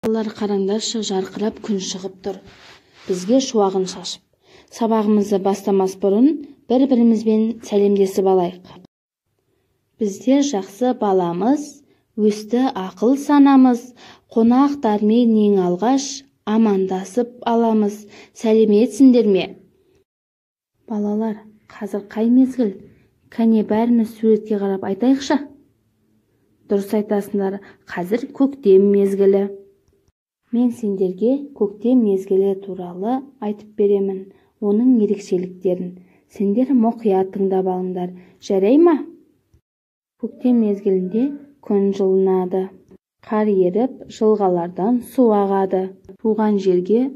Балалар, қараңдаршы, жарқырап күн шығып тұр. Бізге шуағын шашып. Сабағымызды бастамас бұрын бір-бірімізбен сәлемдесіп алайық. Біздер жақсы баламыз, өсті ақыл санамыз, қонақтармен ең алғаш амандасып аламыз. Сәлеметсіңдер ме? Балалар, қазір қай мезгіл? Кәне, бәріміз суретке қарап айтайықшы. Дұрыс айтасыңдар, қазір көктем мезгілі. Мен сендерге көктем мезгілі туралы айтып беремін, оның ерекшеліктерін. Сендер мұқият тыңдап алыңдар, жарай ма? Көктем мезгілінде күн жылынады. Қар еріп, жылғалардан су ағады. Туған жерге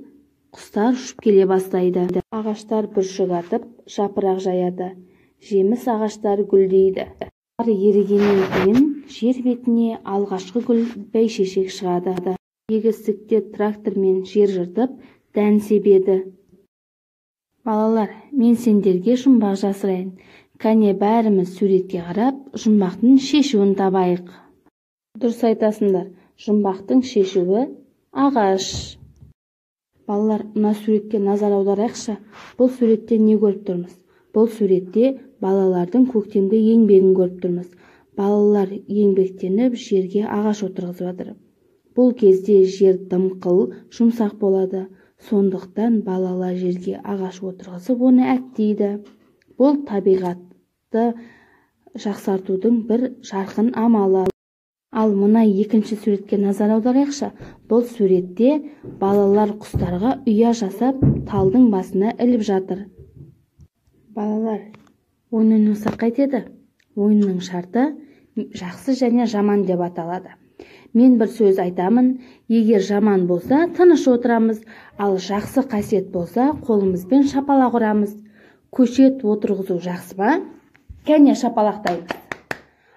құстар ұшып келе бастайды. Ағаштар бүршік атып, жапырақ жаяды. Жеміс ағаштар гүлдейді. Қар ерігеннен кейін жер бетіне алғашқы гүл бәйшешек шығады. Егістікте трактормен жер жыртып, дән себеді. Балалар, мен сендерге жұмбақ жасырайын. Кәне, бәріміз суретке қарап, жұмбақтың шешуін табайық. Дұрыс айтасыңдар, жұмбақтың шешуі ағаш. Балалар, мына суретке назар аударайықшы. Бұл суретте не көріп тұрмыз? Бұл суретте балалардың көктемгі еңбегін көріп тұрмыз. Балалар еңбектеніп жерге ағаш отырғызып жатыр. Бұл кезде жер дымқыл, жұмсақ болады. Сондықтан балалар жерге ағаш отырғызып, оны әктейді. Бұл табиғатты жақсартудың бір жарқын амалы. Ал мына екінші суретке назар аударайықшы. Бұл суретте балалар құстарға ұя жасап, талдың басына іліп жатыр. Балалар, ойын ойнасақ қайтеді? Ойынның шарты жақсы және жаман деп аталады. Мен бір сөз айтамын, егер жаман болса, тыныш отырамыз, ал жақсы қасиет болса, қолымызбен шапалақ ұрамыз. Көшет отырғызу жақсы ма? Кәне, шапалақтаймыз.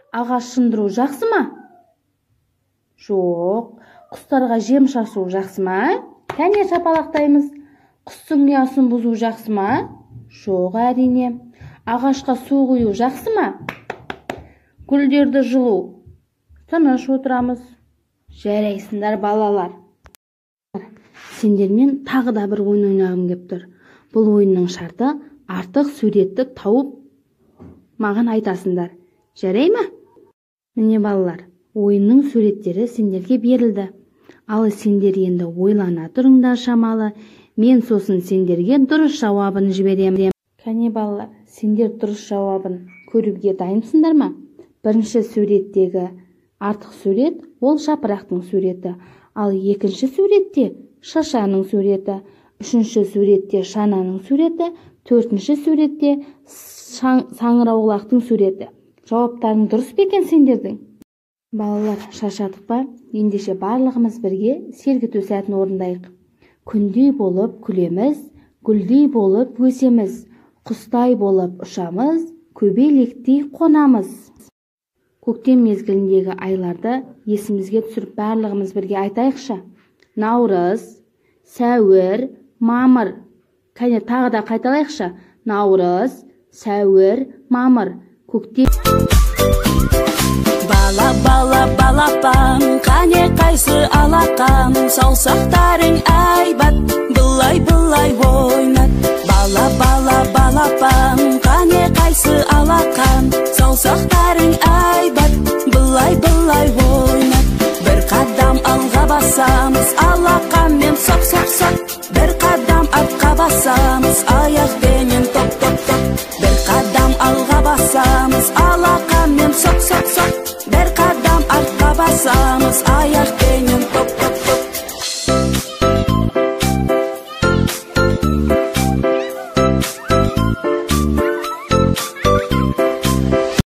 Ағаш сындыру жақсы ма? Жоқ. Құстарға жем шашу жақсы ма? Кәне, шапалақтаймыз. Құстың ұясын бұзу жақсы ма? Жоқ, әрине. Ағашқа су құю жақсы ма? Гүлдерді жұлу. Тыныш отырамыз. Жарайсыңдар, балалар. Сендермен тағы да бір ойын ойнағым кеп тұр. Бұл ойынның шарты артық суретті тауып маған айтасыңдар. Жарай ма? Міне, балалар, ойынның суреттері сендерге берілді. Ал сендер енді ойлана тұрыңдар шамалы. Мен сосын сендерге дұрыс жауабын жіберемін. Кәне, балалар, сендер дұрыс жауабын көруге дайынсыңдар ма? Бірінші суреттегі артық сурет ол жапырақтың суреті, ал екінші суретте шашаның суреті, үшінші суретте шананың суреті, төртінші суретте саңырауқұлақтың суреті. Жауаптарың дұрыс па екен сендердің? Балалар, шаршадық па? Ендеше барлығымыз бірге сергіту сәтін орындайық. Күндей болып күлеміз, гүлдей болып өсеміз, құстай болып ұшамыз, көбелектей қонамыз. Көктем мезгіліндегі айларды есімізге түсіріп барлығымыз бірге айтайықшы. Наурыз, сәуір, мамыр. Кәне, тағы да қайталайықшы. Наурыз, сәуір, мамыр. Көктем. Бала, бала, балапан, қане қайсы алақан, саусақтарың әйбат, былай, былай ойнат. Бала, бала, балапан, қане қайсы алақан, саусақтарың әйбат, былай, былай ойнат. Бір қадам алға басамыз, алақанмен соқ, соқ, соқ. Бір қадам артқа басамыз, аяқ